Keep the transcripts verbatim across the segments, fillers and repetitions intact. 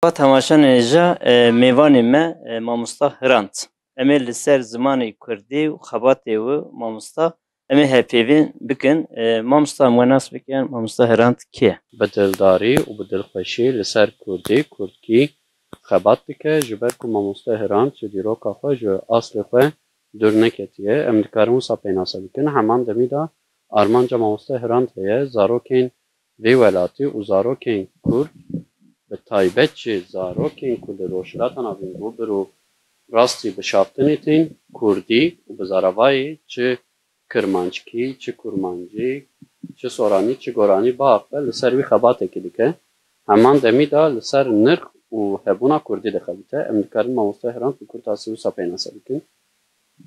Temaşanê hêja, e, mêvanê me, e, mamosta Hrant. Em ê li ser zimanê kurdî û xebatê wî mamosta em ê hevpeyvîn bikin. E, mamosta em we nas bikin, mamosta Hrant kê ye? Bi dildarî û bi dilxweşî li ser kurdî, kurdkî xebat dike, ji ber ku mamoste Hrant ji dîroka xwe, ji aslê xwe dûr neketiye. Em dikarin wisa pênase bikin. Heman demî de armanca mamoste Hrant heye, zarokên vê welatî û zarokên kurd, bi taybet jî zarokên ku li Rojhilata Navîn rû bi rû rastî bi şaftinê tên kurdî û bi zaravayê çi kirmanckî, çi kurmancî, çi soranî, çi goranî biaxive, li ser wî xebatekî dike. Heman demî de li ser nirx û hebûna kurdî dixebite. Em dikarin mamoste Hrant bi kurtasî wisa pênase bikin.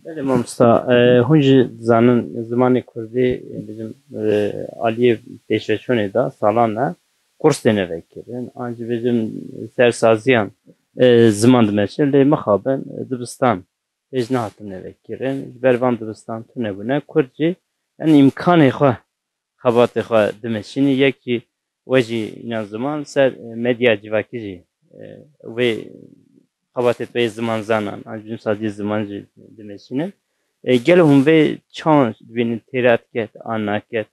Belê mamosta, e, hûn jî dizanin zimanê kurdî, e, bêjim, e, aliyê pêşveçûnê de salan e qurs têne vekirin. An jî bêjim ser saziyan, e, ziman dimeşin, lê mixabin, e, dibistan pêş nehatine vekirin. Ji ber van dibistan tune bûne. Kurd jî, yanî îmkanê xwe xebatê xwe dimeşînî. Yekî we jî înan ziman ser, e, medya civakî jî, e, wê xebatê wê ziman zanan, an jî nûsazî ziman jî dimeşînin. E, gelo hûn vê çawan dibînin têra diket an naket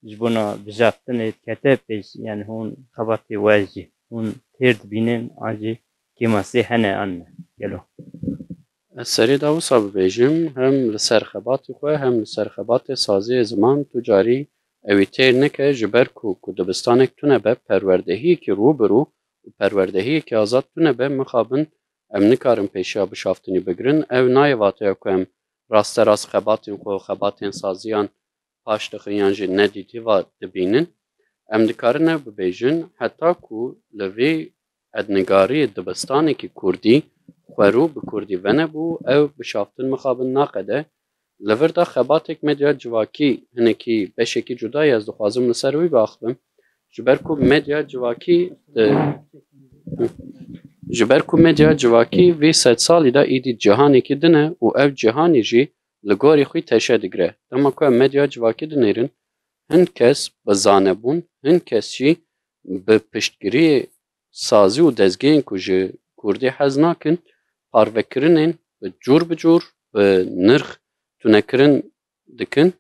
ji bona bijaftinê dikete pêş, yanî hûn xebatê we jî hûn têr dibînin an jî kêmasê hene an ne? Gelo. Ez serê de wisa bibêjim, hem li ser xebatê xwe, hem li ser xebatê saziyê ziman tu carî ewî têr neke, ji ber ku, ku dibistanek tune be, perwerdehiyekî rû bi rû û perwerdehiyekî azad tune be, mixabin em nikarin pêşiya bişaftinî bigirin. Ew nayê vateya ku em rasterast xebatên xwe û xebatên saziyan paş dixin yan jî nedîtî va dibînin. Em dikarin ew bibêjin, heta ku li vê erdnigariyê dibistanekî kurdî xwerû bi kurdî venebû, ew bişaftin mixabin naqede. Li vir de xebatek medya civakî hinekî beşekî cuda ye, ez dixwazim li ser wî biaxivim. Ji ber ku medya civakî, e, ji ber ku medya civakî vê sedsalî de êdî cîhanekî din e û ev cîhanî jî li gorî xwî teşe digire. Dema ku em medya civakî dinêrin, hin kes bi zanebûn, hin kes jî bi piştgiriyê sazî û dezgehên ku ji kurdî hez nakin, parvekirinên bi cûr bi cûr, bi nirx tunekirin dikin.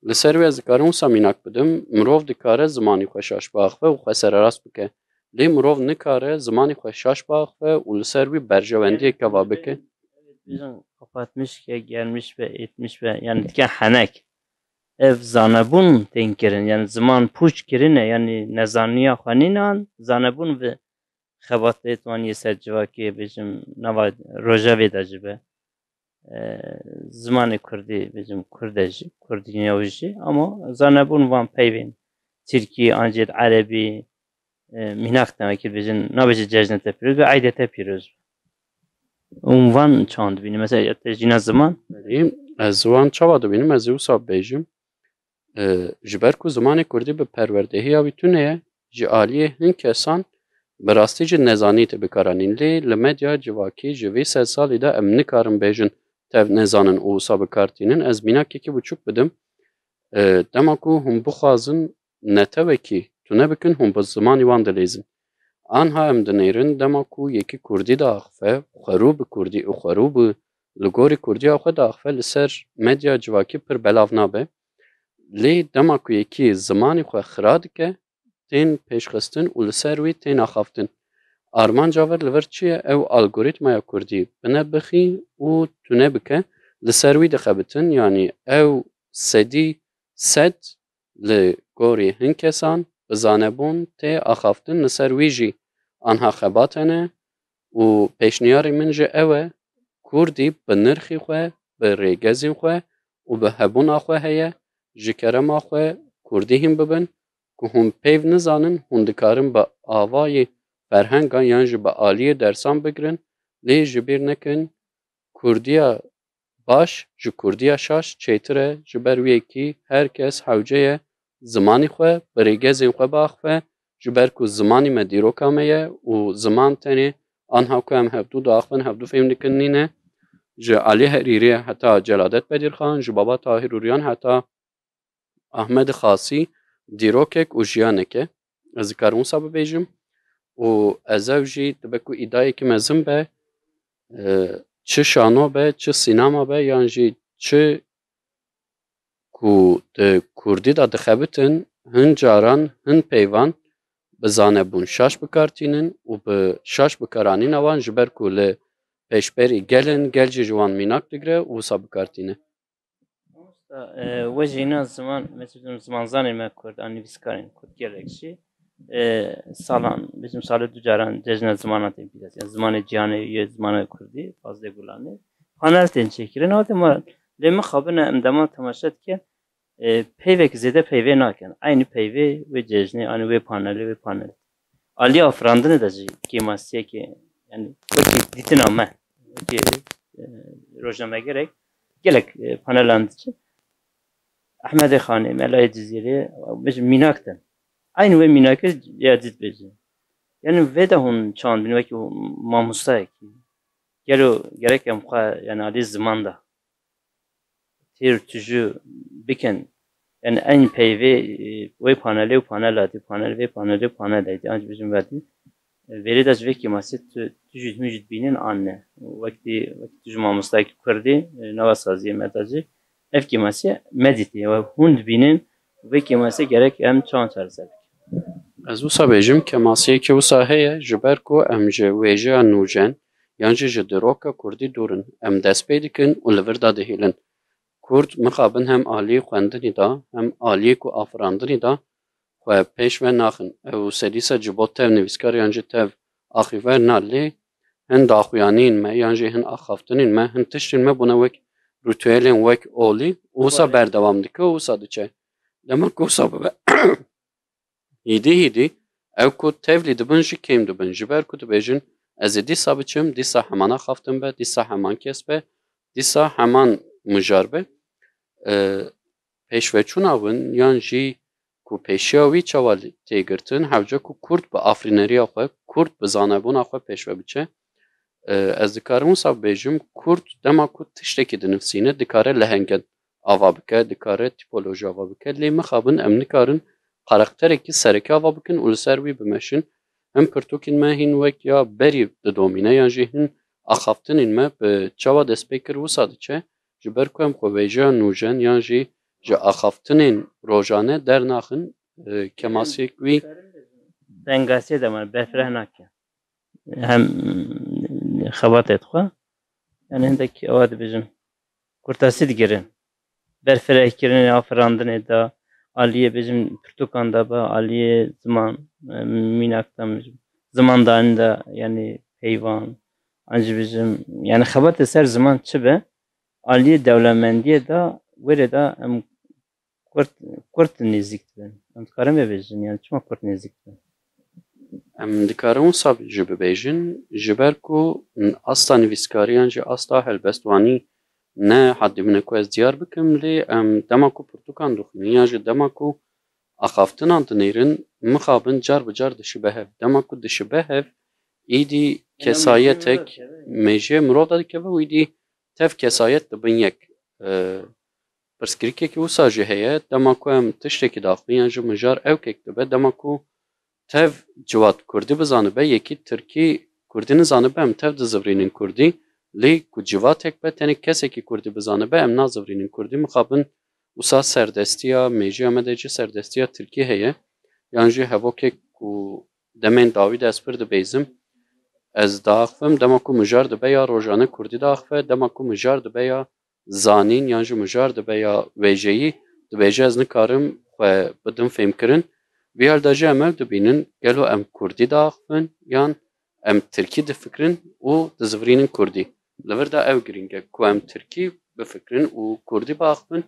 Li ser wê ez dikarim wisa mînak bidim, mirov dikare zimanî xwe şaş biaxive û xwe sererast bike. Lê mirov nikare zimanî xwe şaş biaxive û li ser wî berjewendiyeke va bike. Bêjin kapatmiş be, gelmiş be, etmiş be, yanî dike henek. Ev zanebûn tên kirin, yanî ziman pûç kirine, yanî nezaniya xwe nînan, zanebûn ve xebatê wan yê ser civakê, bêjim, nava rojevê de jî be. E, zimanê kurdî, bêjim, kurd e jî, kurdî niya wî jî, ama zanebûn van peyvên tirkî, an jî erebî, e, mînak te wekî bêjin, nabêje cejne te pîroz be, eyde te pîroz be. Û van çawan dibîne? Mesela, ya te jîna ziman? Belê, ez wan çawa dibînim? Ez ê wisa bêjim. E, ji ber ku zimanê kurdî bi perwerdehiya wî tune ye, ji aliyê hin kesan bi rastî jî nezanî tê bikaranîn. Lê li medya civakî ji vê sedsalî de em nikarin bêjin tev nezanin û wisa bi kar tînin. Ez mînakekî biçûk bidim. E, dema ku hûn bixwazin netewekî tune bikin, hûn bi zimanî wan dilîzin. Anha em dinêrin, dema ku yekî kurdî diaxife, xwerû bi kurdî û xwerû bi li gorî kurdiya xwe diaxife, li ser medya civakî pir belav nabe. Lê dema ku yekî zimanê xwe xira dike, tên pêşxistin û li ser wî tên axaftin. Armanca vir li vir çi ye? Ew algorîtmaya kurdî binebixî û tune bike, li ser wî dixebitin, yanî ew sedî sed li gorî hin kesan bi zanebûn tê axaftin, li ser wî jî anha xebat hene û pêşniyarê min ji ew e, kurdî bi nirxî xwe, bi rêgezên xwe û bi hebûna xwe heye, ji kerema xwe kurdî hîn bibin, ku hûn peyv nizanin, hûn dikarin bi avayê ferhengan yan jî bi aliyê dersan bigirin, lê ji bîr nekin, kurdiya baş ji kurdiya şaş çêtir e, ji ber wî yekî her kes hewce ye zimanî xwe bi rêgezên xwe biaxive, ji ber ku zimanî me dîroka me ye û ziman tenê anha ku em hevdû diaxivin, hevdû fêm dikin nîne. Ji Alî Herîrî heta Celadet Bedirxan, ji Baba Tahir Uryan heta Ahmed Xasî dîrokek û jiyanek e. Ez dikarim wisa bibêjim. û ez ew jî dibe ku îdayekî mezin be, e, çi şano be, çi sînema be, yan jî çi ku di kurdî de dixebitin, hin caran, hin peyvan bi zanebûn şaş bi kar tînin û bi şaş bi karanîna wan, ji ber ku li pêşberî gel in, gel jî ji wan mînak digire û wisa bi kar tîne. Mamosta, e, we jî înan ziman, mesela zimanzanên me kurd an nivîskarên kurd gelek jî, e, salan, bêjim salê du caran cejna zimana tên pîdas. Yani zimanê cîhanê yê zimana kurdî, pazdeh Gulanê. Panel tên çêkirin, hate ma lê mixabin em dema temaşe dike, e, peyvek zêde peyvê nakin. Eynî peyvê wê cejnê, anî wê panelê, wê panelê. Alî afirandinê de jî kêmasiyekê, yani wekî dîtina me, wekî, e, rojnamegerek gelek, e, panelan diçe. Ehmedê Xanê, Melayê Cizîrê, bêjin mînak de. Eynî wê mînakê ya dît bêjin. Yani vê de hûn çand bin wekî mamostayekî. Gelo gerek em xwe, yani alî ziman de têr tijû bikin. Yani en peyvê, e, wê panelê û panela dî, panel vê panelê û panela dî. An jî bêjin vedî. E, verê de ji vê kêmasê tu, tu jî hûn jî dibînin an ne. Wekî, wekî tu ji mamostayekî kurdî, e, nava saziyê me de jî. Ev kêmasê me dîtî. Ew hûn dibînin, vê kêmasê gerek em çawan çareser bikin. Ez wisa bêjim, kêmasiyekî wisa heye, ji ber ku em ji wêjeya nûjen, yan jî ji diroka kurdî dûr in. Em dest pê dikin û li vir de dihêlin. Kurd mixabin hem alî xwendinî de, hem alî ku afirandinî de xwe pêş ve naxin. Ew se dîsa ji bo tev nivîskar yan jî tev axîver na lê hin daxuyaniyên me yan jî hin axaftinên me, hin tiştên me bûne wek rîtuelên wek olî û wisa berdewam dike û wisa diçe. Dema ku wisa bibe, hîdî hîdî ew ku tevlî dibin jî kêm dibin. Ji ber ku dibêjin, ez ê dîsa biçim, dîsa heman axaftin be, dîsa heman kes be, dîsa heman mijar be. E, pêşveçûna win yan jî ku pêşiya wî çawa tê girtin, hewce ku kurd bi afirîneriya xwe, kurd bi zanebûna xwe pêşve biçe. E, ez dikarim wisa bibêjim, kurd dema ku tiştekî dinivîsîne, dikare lehengên ava bike, dikare tîpolojî ava bike. Lê mixabin em nikarin karakterekî sereke ava bikin û li ser wî bimeşin. Hin pirtûkên me hîn wek ya berî didomîne yan jî hin axaftinên me bi çawa dest pê kir wisa diçe, ji ber ku em xwe wêjeya nûjen yan jî ji axaftinên rojane dernaxin, e, kemasiyek wî. Tengasiyê de me berfireh nake. Hem xebatê dixwe. Yani hindek ewa dibêjim. Kurtasî digirin. Berfirehkirinê, afirandinê de, aliyê bêjim pirtûkan de be, aliyê ziman, e, mînak de bêjim. Zimandanî de, yani peyvan, an jî bêjim, yani xebatê ser ziman çi be, aliyê dewlemendiyê de, wêrê de em Kurd, Kurd nêzîk dibin. Em dikarin vê bêjin, yani çima Kurd nêzîk dibin? Em dikarin wisa jî bibêjin, ji ber ku asta nivîskariyan jî asta helbestwanî ne heddî min e ku ez diyar bikim, lê em dema ku pirtûkan dixwînin yan jî dema ku axaftinan dinêrin, mixabin car bi car dişibe hev. Dema ku dişibe hev, îdî kesayetek mêjê mirov de dikeve û îdî tev kesayet dibin yek. Pirsgirêkekî wisa jî heye, dema ku em tiştekî daxivin yan jî mijar ewkek dibe, dema ku tev civat kurdî bizanibe, yekî tirkî kurdî nizanibe, em tev dizivirînin kurdî. Lê ku civatek be, tenê kesekî kurdî bizanibe, em nazivirînin kurdî. Mixabin wisa serdestiya, mêjiya me de jî serdestiya tirkî heye. Yan jî hevokek ku demên dawî de ez pir dibêzim, ez diaxivim, dema ku mijar dibe ya rojane kurdî diaxive, dema ku mijar dibe ya zanîn yan jî mijar dibe ya wêjeyî, dibêje ez nikarim xwe bidim fêmkirin. Vî hal de jî em ev dibînin, gelo em kurdî diaxivin yan em tirkî difikirin û dizivirînin kurdî? Li vir de ew girîng e ku em tirkî bifikirin û kurdî biaxivin.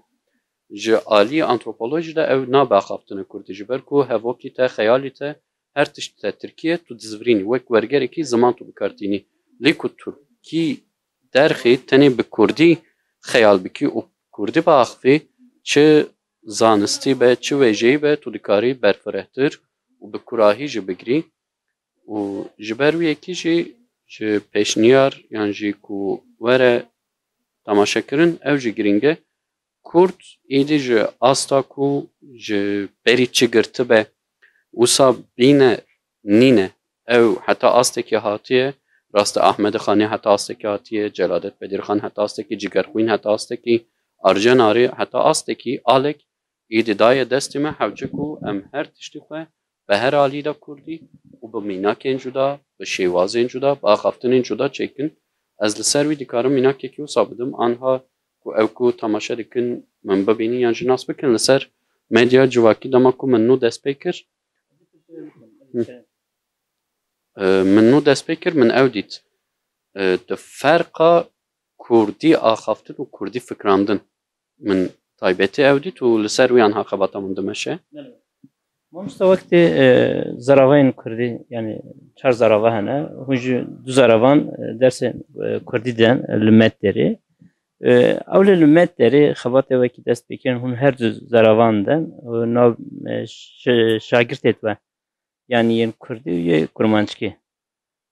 Ji alî antropolojî de ew nabe axaftine kurdî, ji ber ku hevokî te, xeyalî te, her tişt te tirkî ye, tu dizivirînî, wek wergerekî ziman tu bi kar tînî. Lê ku tirkî derxî tenê bi kurdî xeyal bikî û kurdî biaxivî, çi zanistî be, çi wêjeyî be, tu dikarî berfirehtir û bi kurahî jî bigirî. Û ji ber wî yekî jî ji pêşniyar yan jî ku were temaşekirin, ew jî girîng e. Kurd êdî ji asta ku ji berî çi girtibe, wisa bîne nîne. Ew heta astekî hatiye, rast e, Ahmedê Xanî heta astekî hatiye, Celadet Bedirxan heta astekî, Cigerxwîn heta astekî, Arjen Arî heta astekî, Alek, îdî daye destê me, hewce ku em her tiştî xwe bi her alî de kurdî û bi mînakên cuda, bi şêwazên cuda, bi axaftinên cuda çêkin. Ez li ser wî dikarim mînakekî wisa bidim, anha ku ew ku temaşe dikin min bibînin yan jî nas bikin. Li ser medya civakî dema ku min nû dest pê kir, e, min nû dest pê kir, min ew dît. E, di ferqa kurdî axaftin û kurdî fikrandin, min taybetî ew dît û li ser wî anha xebata min dimeşe. Mamosta, wextê, e, zaravayên kurdî, yani çar zarava hene, hûn ji du zaravan, e, dersê, e, kurdî den li met derê. E, ew lê li met derê xebatê wekî dest pê kirin, hûn her du zaravan den, û nav, e, şi-, şagirtê we, yani yên kurdî û yê kurmanckî.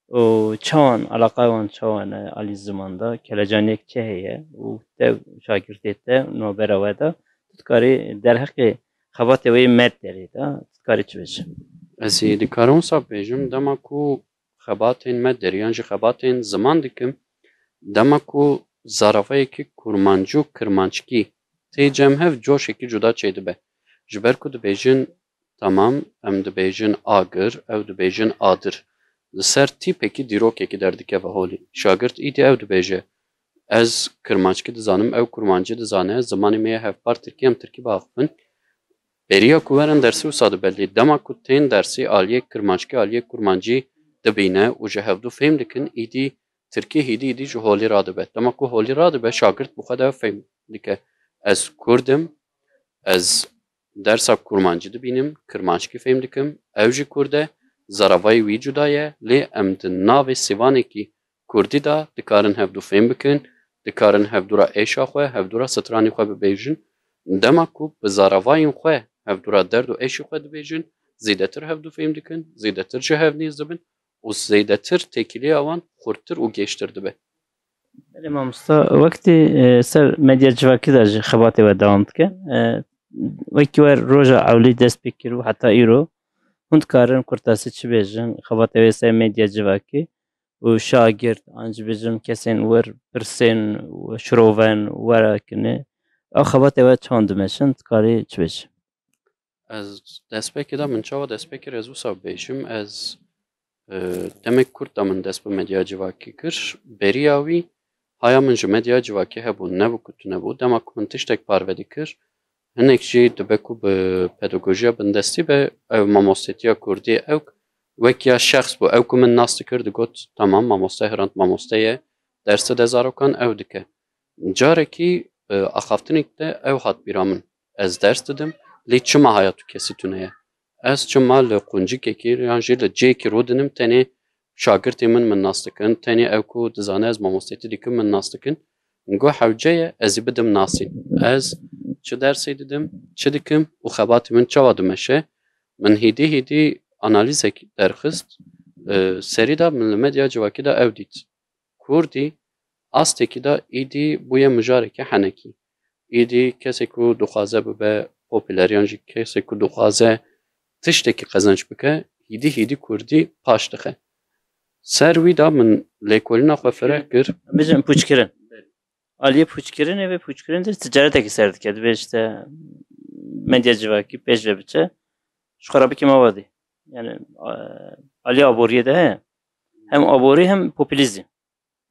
Û çawan, eleqaya wan çawan e alî ziman de, kelecaniyek çi heye û te şagirtê te navbera we de, tu dikarî derheqê xebatê wê yê met derê de, tu dikarî çi bêjî? Ez ê dikarim wisa bêjim, dema ku xebatên met derê yan jî xebatên ziman dikim, dema ku zaravayekî kurmancî û kirmanckî tê cem hev coşekî cuda çêdibe. Ji ber ku dibêjin, temam, em dibêjin agir, ew dibêjin adir. Li ser tîpekî dîrokekî derdikeve holê. Şagirt îdî ew dibêje, ez kirmanckî dizanim, ew kurmancî dizane, zimanê me ye hevpar tirkî, em tirkî biaxivin. Beriya ku werin dersî wisa dibe, lê dema ku tên dersî aliyê kirmanckî, aliyê kurmancî dibîne û ji hevdû fêm dikin, îdî tirkî hîdî hîdî ji holê radibe. Dema ku holê radibe, şagirt bi xwe de fêm dike, ez kurd im, ez dersa kurmancî dibînim, kirmanckî fêm dikim, ew jî kurd e, zaravayê wî cuda ye, lê em di navê sêvanekî kurdî de dikarin hevdû fêm bikin, dikarin hevdû re êşa xwe, hevdû re stranî xwe bibêjin. Dema ku bi zaravayên xwe hevdû re derd û êşî xwe dibêjin, zêdetir hevdû fêm dikin, zêdetir ji hev nêz dibin û zêdetir têkiliya wan xurttir û gêştir dibe. Belê mamosta, wextê, e, ser medya civakî de jî xebatê we dewam dike. E, wekî we roja ewlî dest pê kir û heta îro hûn dikarin kurtasî çi bêjin, xebatê we ser medya civakî û şagirt, an jî bêjin kesên wir pirsên şiroven were kirinê. Ew xebatê we çawan dimeşin, dikarî çi bêjî? Ez destpêkê de min çawa dest pê kir, ez wisa bêjim, ez, e, demek kurt de min dest bi medya civakî kir. Beriya wî, haya min ji medya civakî hebû, nebû ku tune bû. Dema ku min tiştek parve dikir, hinek jî dibe ku bi pedagojiya bindestî be, ew mamostetiya kurdî, ew wek ya şexs bû, ew ku min nas dikir, digot, tamam, mamoste Hrant mamoste ye, ders dide zarokan, ew dike. Carekî, e, axaftinek de ew hat bîra min. Ez ders didim, lê çima haya tu kesî tune ye? Ez çima li quncikekî yan jî li cihekî rûdinim, tenê şagirtê min min nas dikin, tenê ew ku dizane ez mamostetî dikim min nas dikin. Min got hewce ye, ez ê bidim nasîn. Ez çi dersê didim, çi dikim û xebatê min çawa dimeşe? Min hêdî hêdî analîzek derxist. E, serî de min li medya civakî de ew dît. Kurdî astekî de îdî bûye mijareke henekî. Îdî kesê ku dixwaze bibe popûler yan jî kesê ku dixwaze tiştekî qezenc bike, hîdî hîdî kurdî paş dixe. Ser wî de min lêkolîna xwe fireh kir. Em bêjin pûçkirin. Aliyê pûçkirinê ve pûçkirin de ticaretekî ser dike. Dibê işte medya civakî pêş ve biçe. Ji xwe re bike mavadî. Yani, e, aliyê aboriyê de heye. Hem aborî hem populîzm.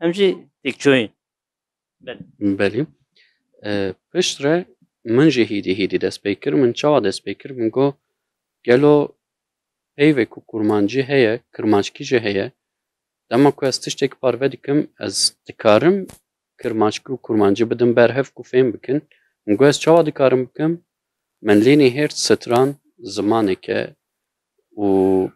Em jî têkçoyîn. Belê. Belê. E, piştre min jî hîdî hîdî dest pê kir. Min çawa dest pê kir? Min got, gelo peyvek ku kurmancî heye, kirmanckî jî heye. Dema ku ez tiştek parve dikim, ez dikarim kirmanckî û kurmancî bidim ber hev ku fêm bikin. Min got, ez çawa dikarim bikim? Min lê nihêrt stran zimaneke û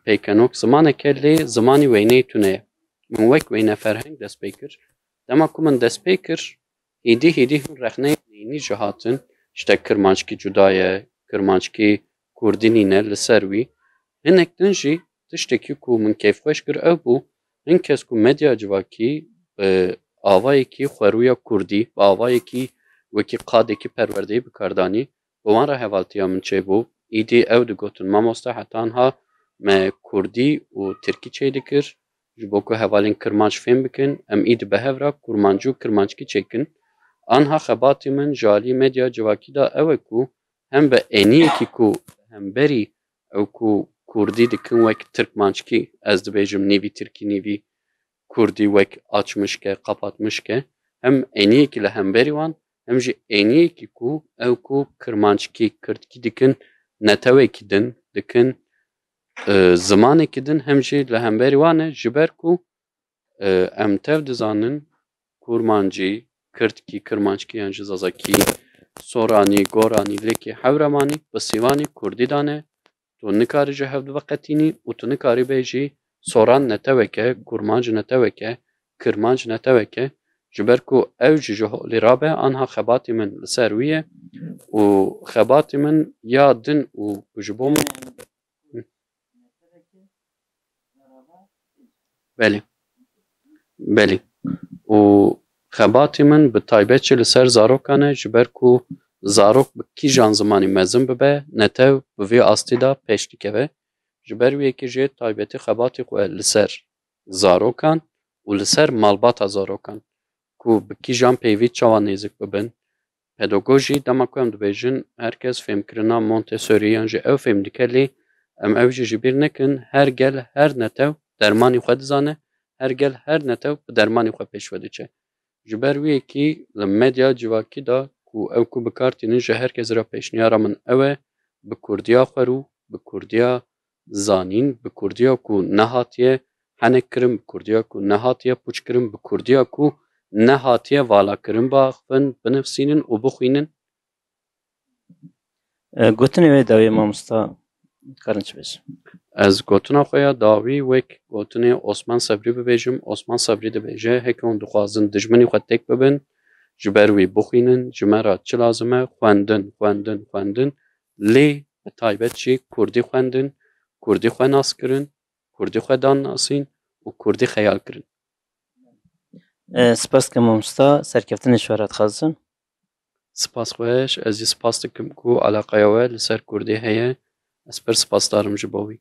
pêkenok zimaneke, lê zimanî weyneyê tune ye. Min wek weyne ferheng dest pê kir. Dema ku min dest pê kir, hêdî hêdî hin rexneyên neyînî jî hatin. Îşte kirmanckî cuda ye, kirmanckî kurdî nîne li ser wî. Hinek din jî tiştekî ku min kêfxweş kir ew bû, hin kes ku medya civakî bi avayekî xwerûya kurdî, bi avayekî wekî qadekî perwerdeyî bi kar danî, bi wan re hevaltiya min çêbû. Îdî ew digotin, mamoste, heta niha me kurdî û tirkî çêdikir, ji bo ku hevalên kirmanc fêm bikin, em îdî bi hev re kurmancî û kirmanckî çêkin. Anha xebatê min ji alî medya civakî de ew e ku hem bi êniyekî ku hemberî ew ku kurdî dikin wek tirkmanckî, ez dibêjim nîvî tirkî, nîvî kurdî wek açmiş ke, kapatmiş ke, hem êniyekî li hemberî wan, hem jî êniyekî ku ew ku kirmanckî, kirdkî dikin, netewekî din dikin, e, zimanekî din, hem jî li hemberî wan e, ji ber ku, e, em tev dizanin, kurmancî, kirdkî, kirmanckî yan jî zazakî, soranî, goranî, lêkî, hewremanî, bi sîvanî, kurdî dane, tu nikarî ji hev veqetînî û tu nikarî bêjî soran netewek e, kurmanc netewek e, kirmanc netewek e. Ji ber ku ew jî ji holê rabe, anha xebatê min li ser wî ye û xebatê min ya din û ku ji bo min Belê. Belê. Û xebatê min bi taybet jî li ser zarokan e, ji ber ku zarok bi kîjan zimanî mezin bibe, netew bi vî astî de pêş dikeve. Ji ber wî yekê jê taybetî xebatê xwe li ser zarokan û li ser malbata zarokan, ku bi kîjan peyvî çawa nêzik bibin, pedagojî, dema ku em dibêjin, her kes fêmkirina Montessori yan jî ew fêm dike, lê em ew jî ji bîr nekin, her gel, her netew dermanî xwe dizane, her gel, her netew bi dermanî xwe pêş ve diçe. Ji ber wî yekî li medya civakî de ku ew ku bi kar tînin, ji her kes re pêşniyara min ew e, bi kurdiya xwerû, bi kurdiya zanîn, bi kurdiya ku nehatiye henek kirin, bi kurdiya ku nehatiye pûç kirin, bi kurdiya ku nehatiye vala kirin, biaxivin, binivîsînin û bixwînin. E, gotinê wê dawî mamosta, karin çi bêjin? Ez gotina xwe ya dawî wek gotinê Osman Sebrî bibêjim. Osman Sebrî dibêje, heke hûn dixwazin dijminî xwe têk bibin, ji ber wî bixwînin, ji me re çi lazim e? Xwendin, xwendin, xwendin. Lê bi taybet jî kurdî xwendin, kurdî xwe nas kirin, kurdî xwe dan nasîn û kurdî xeyal kirin. E, spas dikim mamosta, serkeftinê ji we re dixwazim. Spas xweş, ez jî spas dikim ku eleqeya we li ser kurdî heye. Ez pir spasdar im ji bo wî.